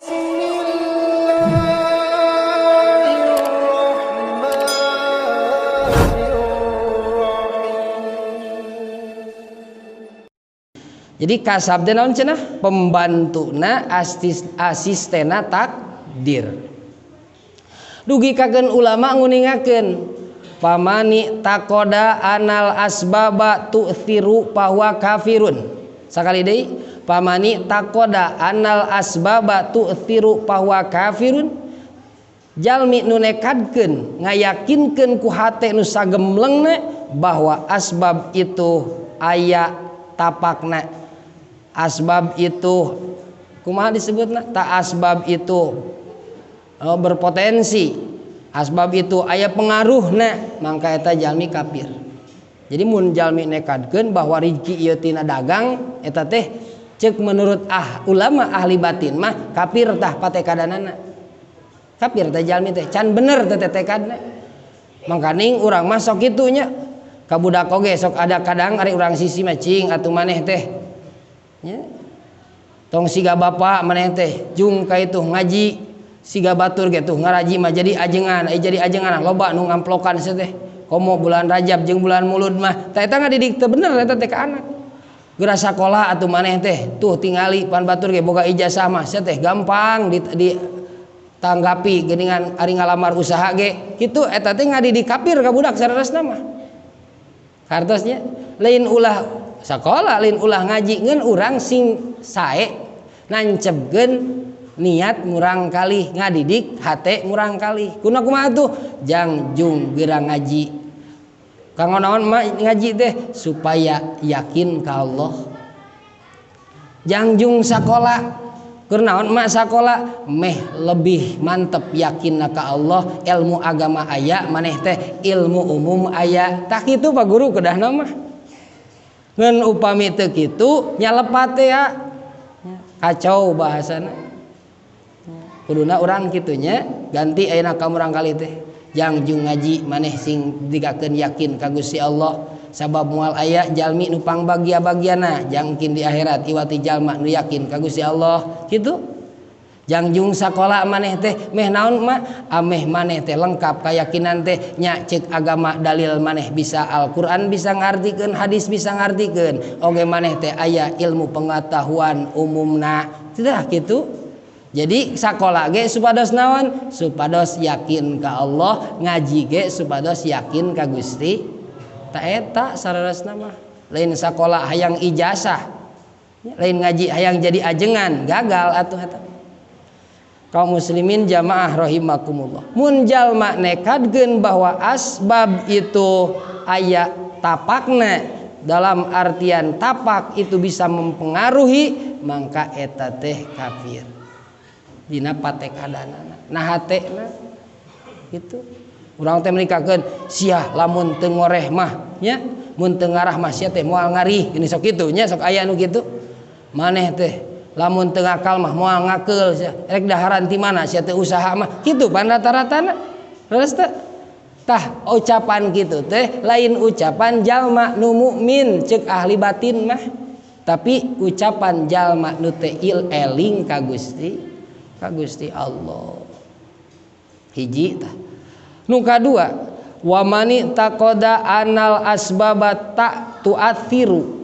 Bismillahirrahmanirrahim. Jadi kasab teh naon cenah? Pembantuna, asistena takdir. Dugikakeun ulama nguningakeun pamani taqoda anal asbaba tu'thiru bahwa kafirun. Sakali deui, pamani taqoda anal asbaba tu'thiru bahwa kafirun. Jalmi nu nekadkeun ngayakinkeun ku hate nu sagemlengna bahwa asbab itu aya tapakna. Asbab itu kumaha disebutna? Ta asbab itu berpotensi, asbab itu aya pengaruhna, mangka eta jalmi kafir. Jadi mun jalmi nekadkeun bahwa rizki ieu tina dagang eta teh ceuk menurut ulama ahli batin mah kafir tah patekadanana. Kafir teh jalmi teh can bener teh tekadna. Mangkaning urang mah sok kitu nya. Ka budak oge sok ada kadang ari urang sisi mah cing atuh maneh teh. Nya. Tong siga bapak maneh teh jung ka itu ngaji siga batur ge tuh ngaraji mah jadi ajengan, ai jadi ajengan loba nu ngamplokan sia teh. Komo bulan Rajab jeung bulan Mulud mah tah eta ngadidik teu bener eta teh ka anak. Geura sakola atuh maneh teh tuh tingali pan batur ge boga ijazah mah sia teh gampang di tanggapi geuningan ari ngalamar usaha ge kitu eta teh ngadidik kafir ka budak saleresna mah. Kartosnya lain ulah sakola, lain ulah ngaji, ngeun urang sing sae nancepkeun niat murang kalih ngadidik hate murang kalih. Kuna kumaha tuh? Jang jung geura ngaji. Kanggo naon mah ngaji teh? Supaya yakin ka Allah. Jang jung sakola. Keur naon mah sakola? Meh lebih mantep yakin ka Allah, ilmu agama aya maneh teh ilmu umum aya. Tah kitu Pak Guru kedahna mah. Ngan upami teu kitu nyalepat teh ya. Kacau bahasana. Kuduna urang kitunya ganti ayeuna ka murang kali teh. Jang jung ngaji maneh sing digakeun yakin ka Gusti Allah. Sabab moal aya jalmi nu pangbagia-bagiana jangkin di akhirat iwati jalma nu yakin ka Gusti Allah kitu. Jang jung sakola maneh teh meh naon mah ameh maneh teh lengkap kayakinan teh nya ceuk agama dalil maneh bisa Al-Qur'an bisa ngartikeun hadis bisa ngartikeun oge maneh teh aya ilmu pengetahuan umumna tah kitu. Jadi sakola ge supados naon supados yakin ka Allah, ngaji ge supados yakin ka Gusti. Ta eta saleresna mah lain sakola hayang ijazah, lain ngaji hayang jadi ajengan, gagal atuh eta. Kaum muslimin jamaah rahimakumullah. Mun jalma nekadkeun bahwa asbab itu aya tapakna, dalam artian tapak itu bisa mempengaruhi, mangka eta teh kafir. Dina patekadanana. Nah hatena gitu. Urang teh menikahkeun sia lamun teu ngoreh mah nya, mun teu ngarah mah sia teh moal ngarih. Ini sok kitu nya, sok aya nu kitu. Maneh teh lamun teu ngakal mah moal ngakeul sia. Rek daharan ti mana sia teh usaha mah. Kitu pan rata-ratana. Leres teh? Tah ucapan kitu teh lain ucapan jalma nu mukmin ceuk ahli batin mah, tapi ucapan jalma nu teh il eling ka Gusti, ka Gusti Allah. Hiji tah. Nu kadua, wa mani taqada anal asbaba ta tuathiru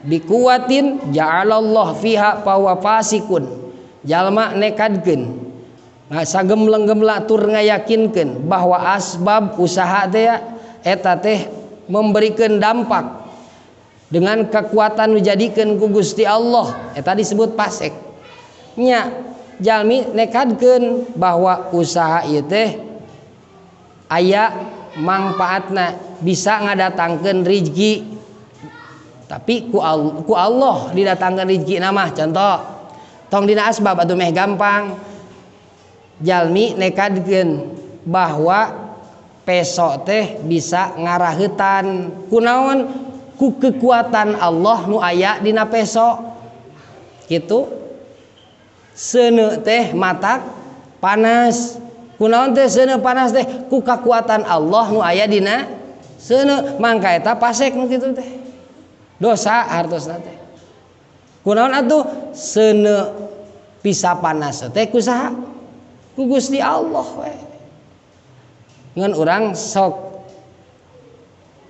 bikuwatin ja'alallah fiha fa huwa fasikun. Jalma nekadkeun sagemleng-gemlak tur ngayakinkeun bahwa asbab usaha teh eta teh memberikan dampak dengan kekuatan nu jadikeun ku Gusti Allah, eta disebut fasik. Nya jalmi nekadkeun bahwa usaha ieu teh aya mangfaatna, bisa ngadatangkeun rizki, tapi ku Allah didatangkeun rizki mah. Contoh tong dina asbab atuh meh gampang. Jalmi nekadkeun bahwa peso teh bisa ngarahetan kunaon ku kekuatan Allah nu aya dina peso kitu. Seuneu teh matak panas, kunaon teh seuneu panas teh ku kekuatan Allah nu aya dina seuneu, mangka eta pasek nu kitu teh dosa hartosna teh. Kunaon atuh seuneu Bisa panas teh ku saha? Ku Gusti Allah we. Ngan urang sok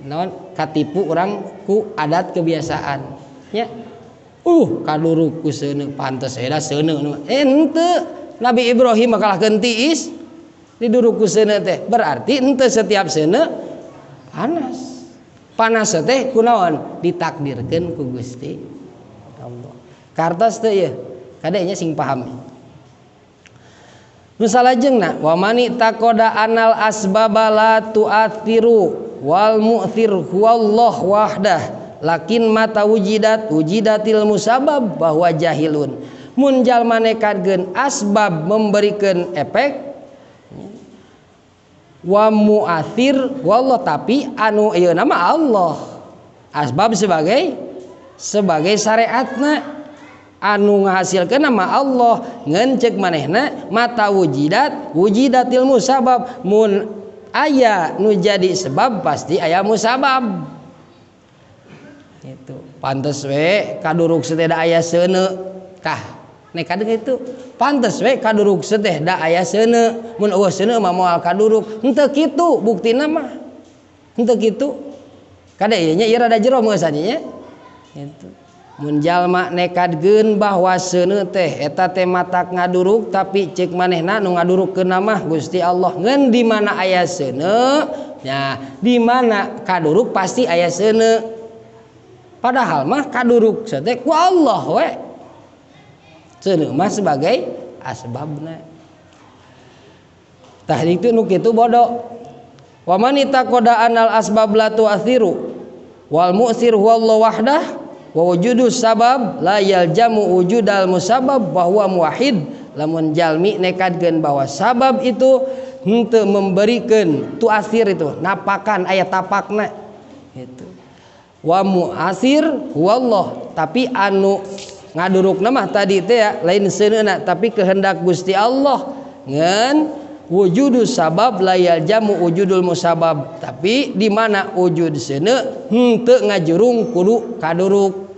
naon katipu urang ku adat kebiasaan nya. Kaduruk ku seuneu pantes we da seuneu. Henteu Nabi Ibrahim makalahkeun tiis diduruk ku seuneu teh. Berarti henteu setiap seuneu panas. Panas teh kunaon ditakdirkeun ku Gusti Allah. Kartos teh ieu kade nya sing paham. Nu salajengna wa mani taqada anal asbaba la tu'athiru wal mu'thir huwallah wahdah lakin mata wujidat wujidatil musabab bahwa jahilun. Mun jalma nekadkeun asbab memberikan efek wa mu'athir wallah tapi anu ieu nama Allah. Asbab sebagai syariatna anu ngahasilkeun nama Allah ngan ceuk manehna mata wujidat wujidatil musabab mun aya nu jadi sebab pasti aya musabab. Itu pantes we kaduruk teh da aya seuneu tah nekad kitu pantes we kaduruk teh da aya seuneu mun eueuh seuneu mah moal kaduruk henteu kitu buktina mah henteu kitu kade ieu nya ieu rada jero meusan nya kitu. Mun jalma nekadkeun bahwa seuneu teh eta teh matak ngaduruk tapi ceuk manehna nu ngadurukkeun mah Gusti Allah ngan di mana aya seuneu nya di mana kaduruk pasti aya seuneu padahal mah kaduruk teh ku Allah we seuneu mah sebagai asbabna. Tah itu nu kitu bodoh. Wa man itaqada anal asbab la tu'athiru wal mu'thir huwallahu wahdah wa wujudu sabab la yaljamu wujudal musabab bahwa muwahhid. Lamun jalmi nekadkeun bahwa sabab itu henteu memberikan tu'athir itu napakan aya tapakna gitu. Wa mu'athir huwallah tapi anu ngadurukna mah tadi teh ya lain seuneuna tapi kehendak Gusti Allah ngan wujudu sabab la yaljamu wujudul musabab tapi di mana wujud seuneu henteu ngajurung kudu kaduruk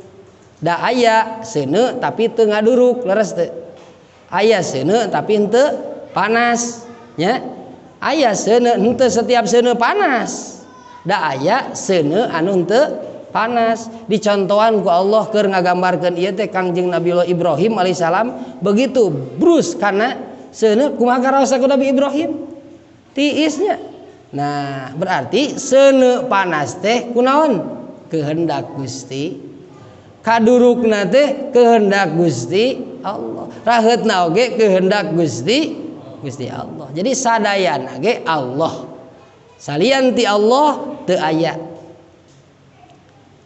da aya seuneu tapi teu ngaduruk leres teu aya seuneu tapi henteu panas nya aya seuneu henteu setiap seuneu panas da aya seuneu anu henteu panas. Dicontohan ku Allah keur ngagambarkeun ieu teh Kangjeng Nabiullah Ibrahim alaihissalam begitu brus kana seuneu kumaha karaosa ku Nabi Ibrahim tiisnya. Nah berarti seuneu panas teh kunaon kehendak Gusti kadurukna teh kehendak Gusti Allah raheutna oge kehendak Gusti Allah. Jadi sadayana ge Allah salian ti Allah teu aya.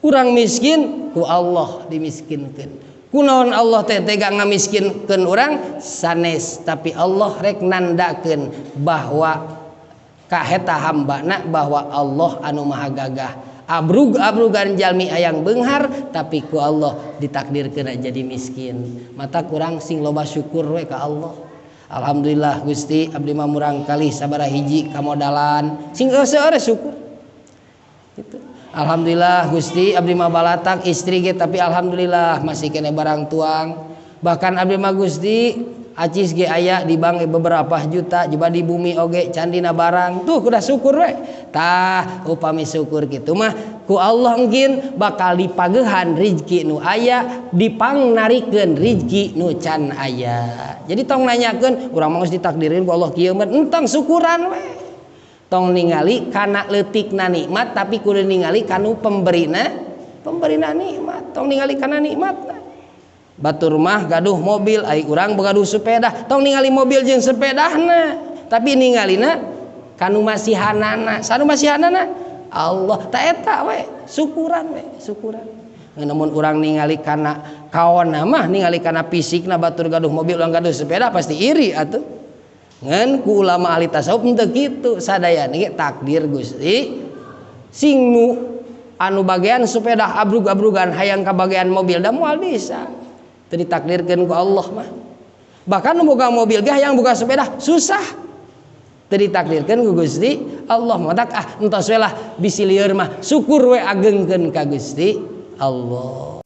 Urang miskin ku Allah dimiskinkeun. Kunaon Allah teh tega ngamiskinkeun urang sanes tapi Allah rek nandakeun bahwa kaheta hambana bahwa Allah anu maha gagah. Abrug-abrugan jalmi hayang beunghar tapi ku Allah ditakdirkeun jadi miskin. Mata kurang sing loba syukur we ka Allah. Alhamdulillah Gusti abdi mah murang kali sabaraha hiji kamodalan sing seueur syukur. Gitu. Alhamdulillah Gusti abdi mah balatak istri ge tapi alhamdulillah masih kene barang tuang. Bahkan abdi mah Gusti acis ge aya di bank beberapa juta juga di bumi oge candina barang tuh kuda syukur we. Tah upami syukur kitu mah ku Allah mungkin bakal dipagehan rizki nu aya dipangnarikeun rizki nu can aya. Jadi tong nanyakeun urang mah geus ditakdirin ku Allah kieu mah entong syukuran we. Tong ningali kana leutikna nikmat tapi kudu ningali kanu pemberina nikmat. Tong ningali kana nikmatna. Batur mah gaduh mobil ai urang gaduh sepeda. Tong ningali mobil jeung sepedahna tapi ningalina kanu masihanana. Sanu masihanana Allah ta eta we syukuran we syukuran. Namun urang ningali kana kaona mah ningali kana fisikna batur gaduh mobil urang gaduh sepeda pasti iri atuh. Ngan ku ulama ahli tasawuf henteu kitu sadayana ge takdir Gusti sing nu anu bagian sepeda abrug-abrugan hayang ka bagian mobil da moal bisa teu ditakdirkeun ku Allah mah. Bahkan nu boga mobil ge hayang boga sepeda susah teu ditakdirkeun ku Gusti Allah mah. Tak ah entos we lah bisi lieur mah syukur we agengkeun ka Gusti Allah.